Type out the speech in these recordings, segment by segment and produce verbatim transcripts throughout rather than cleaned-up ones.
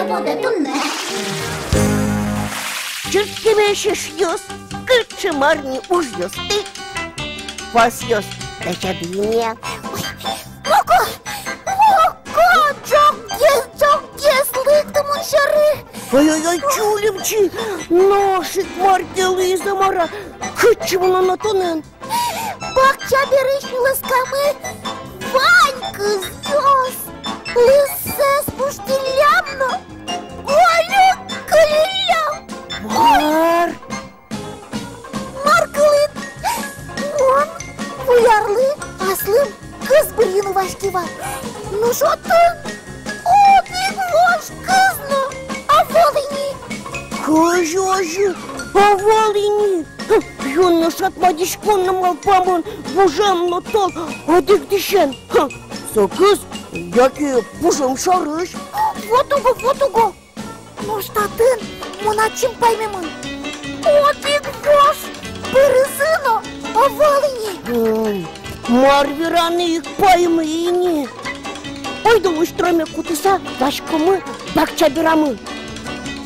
тодэ туннэ. Чырткемесь эшъёс, кыӵе мар ни ужъёсты, куасъёс дасяды ини. Ой, Моко! Моко! Ӝоггес, ӝоггес, лыкты мон сьӧры! Ой-ой-ой, Чулимчи! Нош ик мар ке луиз-а, мар-а? Кытчы мыноно тонэн? Бакча берысь нюлэскамы вань кызъёс. Лысэз пуштӥллям но гольык кылиллям. Мар? Мар кылӥд? Мон выль арлы аслым кыз бырйыны васьки вал. Нош отын одӥг вож кыз но ӧвӧл ини. Кызьы озьы ӧвӧл ини? Юн но шат мадиськон но малпамын, гужем но тол одӥг дӥсен. Хм, со кыз яке пужым сярысь. Вот уго, вот уго. Нош татын мон ачим паймемын: одӥг вож пырызы но ӧвӧл ини. Ой, мар вераны, ик паймы ини. Ойдо, лусьтроме кутыса, васькомы бакча берамы.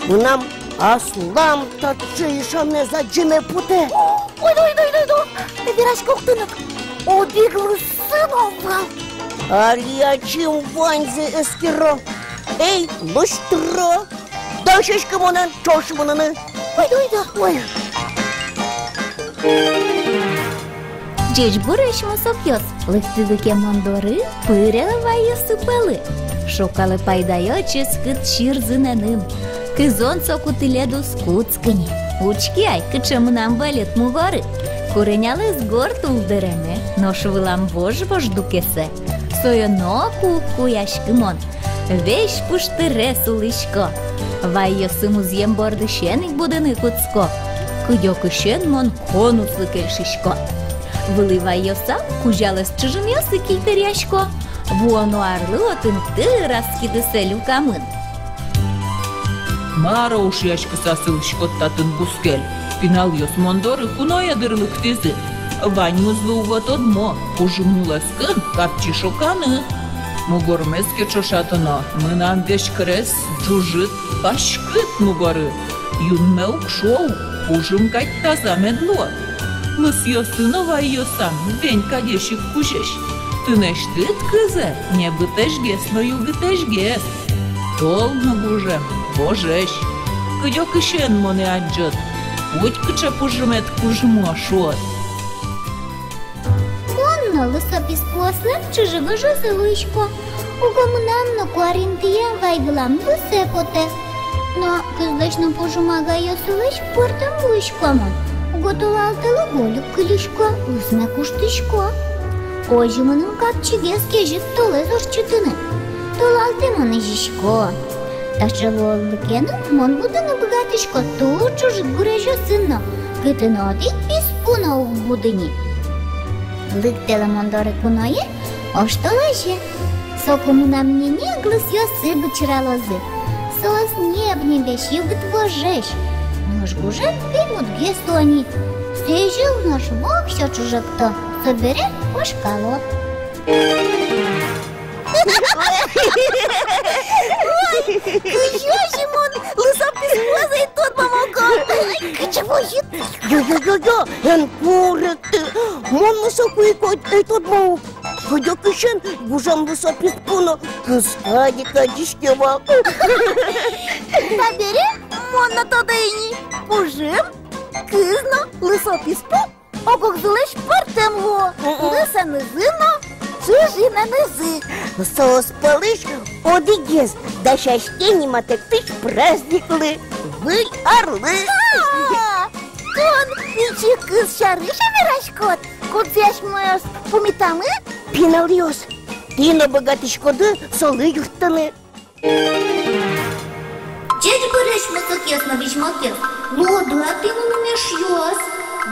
Мынам аслам таӵе ишанэз адӟеме потэ. Ойдо, ойдо, ойдо, ойдо. Верасько ук тыныд: одӥг лысэз но ӧвӧл. Али ачим ваньзэ эскеро. Эй, лусьтро, дасяськы монэн ӵош мыныны. Ойдо, ойдо, ой. Ӟечбуресь, мусокъёс! Лыктӥды ке мон доры, пырелэ вайёсы пӧлы. Шокалэ пайдаё ческыт сирзы нэным. Кызон соку тӥледыз кутскы ни. Учкы ай, кыӵе мынам вӧлет мугоры. Куренялэз горд улдэреме, нош вылам вож-вож дукесэ. Сое ноку уг куяськы мон. Весь пуштыре сулӥсько. Вайёсы музъем бордысен ик будыны кутско. Кыдёкысен мон конуслы кельшисько. Вылӥ вайёсам кузялэс чыжымъёсы кильтыръясько. Вуоно арлы отын тыраскидысэ люкамын. Мар-о ушъяськыса сылӥськод татын, бускель? Пиналъёс мон доры куное дыр лыктӥзы. Ваньмызлы уго тодмо: кужым нюлэскын капчи шоканы. Мугормес ке ӵошатоно, мынам веськрес ӝужыт, паськыт мугоры. Юнме уг шуо ук, кужым кадь таза мед луо. Лысъёсы но вайёсам вень кадесь ик кузесь. Тынэсьтыд кызэ небытэсьгес но югытэсьгес. Тол но гужем вожесь. Кыдёкысен монэ адӟод, путь кыӵе пужымед кужмо, шуод. Мон но лысо писпуослэн чыжы-выжызы луисько. Уго мынам но куаринтыям вай вылам лысэ потэ. Но кызлэсь но пужым агайёсылэсь пӧртэм луисько мон. Уго толалтэлы гольык кылисько, лысме куштӥсько. Озьы мыным капчигес кезьыт толэз ортчытыны. Толалтэ мон изисько. Таӵе луонлыке но мон будыны быгатӥсько туж ӝужыт гурезьёсын но, кытын одӥг писпу но уг буды ни. Лыктэлэ мон доры куное оштолэзе. Соку мынам ненег лысъёсы бычыралозы. Соос неб-небесь, югыт вожесь. Нош гужем пеймытгес луо ни. Сӥзьыл нош воксё ӵужекто, собере кошкало. Ой, кызьы озьы мон лысо писпуоз ӧй тодмо, Моко? Ой, кыӵе возьыт! Йо-йо-йо-йо, эн куректы! Мон но соку ик ӧй тодмо ук. Кыдёкысен гужем лысо писпу но кыз кадь ик адӟиське вал. Табере мон но тодо ини: кужым, кыз но лысо писпу ог-огзылэсь пӧртэм луо, мгм, лысэнызы но, чыжынэнызы. Соос пӧлысь одӥгез дасяське ни матэктӥсь праздниклы, Выль арлы. А, тон пичи кыз сярысь-а вераськод, кудзэ асьмеос пумитамы? Пиналъёс, тӥ но быгатӥськоды солы юрттыны. Ӟечбуресь, мусокъёс но визьмокъёс! Луоды-а тӥ мыным, эшъёс?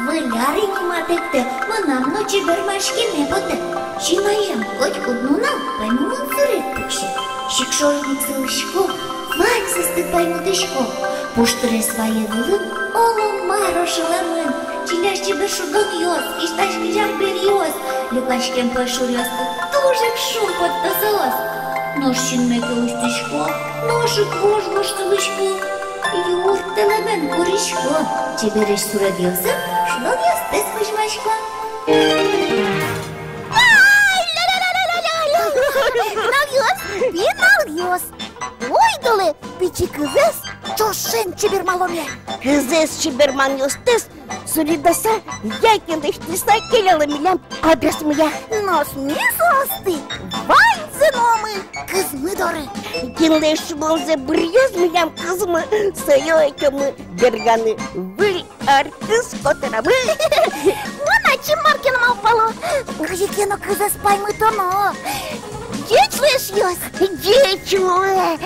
Выль ар ини матэктэ, мынам но чебермаськеме потэ. Синмаем котькуд нунал паймымон суред пуксе. Сикшорын ик сылӥсько, ваньзэсты паймытӥсько. Пуштырес вае вылын оло мар ошылэмын. Чилясь чебер шудонъёс, кисьтась кизь арбериос, люкаськем пӧйшуръёсты туж ик шумпотто соос. Нош синме ке усьтӥсько, нош ик вож-вож сылӥсько. Юрттэлэмен курисько, чебересь суредъёсын шудонъёстэс возьмасько. Ай, ля-ля-ля-ля-ля-ля-ля! Пиналъёс, пиналъёс! Ойдолэ пичи кызэз ӵошен чебермаломе. Кызэз чеберманъёстэс суредаса яке лэсьтыса келяло милям адресмыя. Нош ми соосты ваньзэ нуомы кызмы доры. Кинлэсь шудонзэ быръёз милям кызмы, сое ӧтёмы берганы выль ар кыз котырамы. Мон ачим мар ке но малпало. Кызьы ке но кызэз паймытоно. Ӟеч луэ, эшъёс! Ӟеч луэ!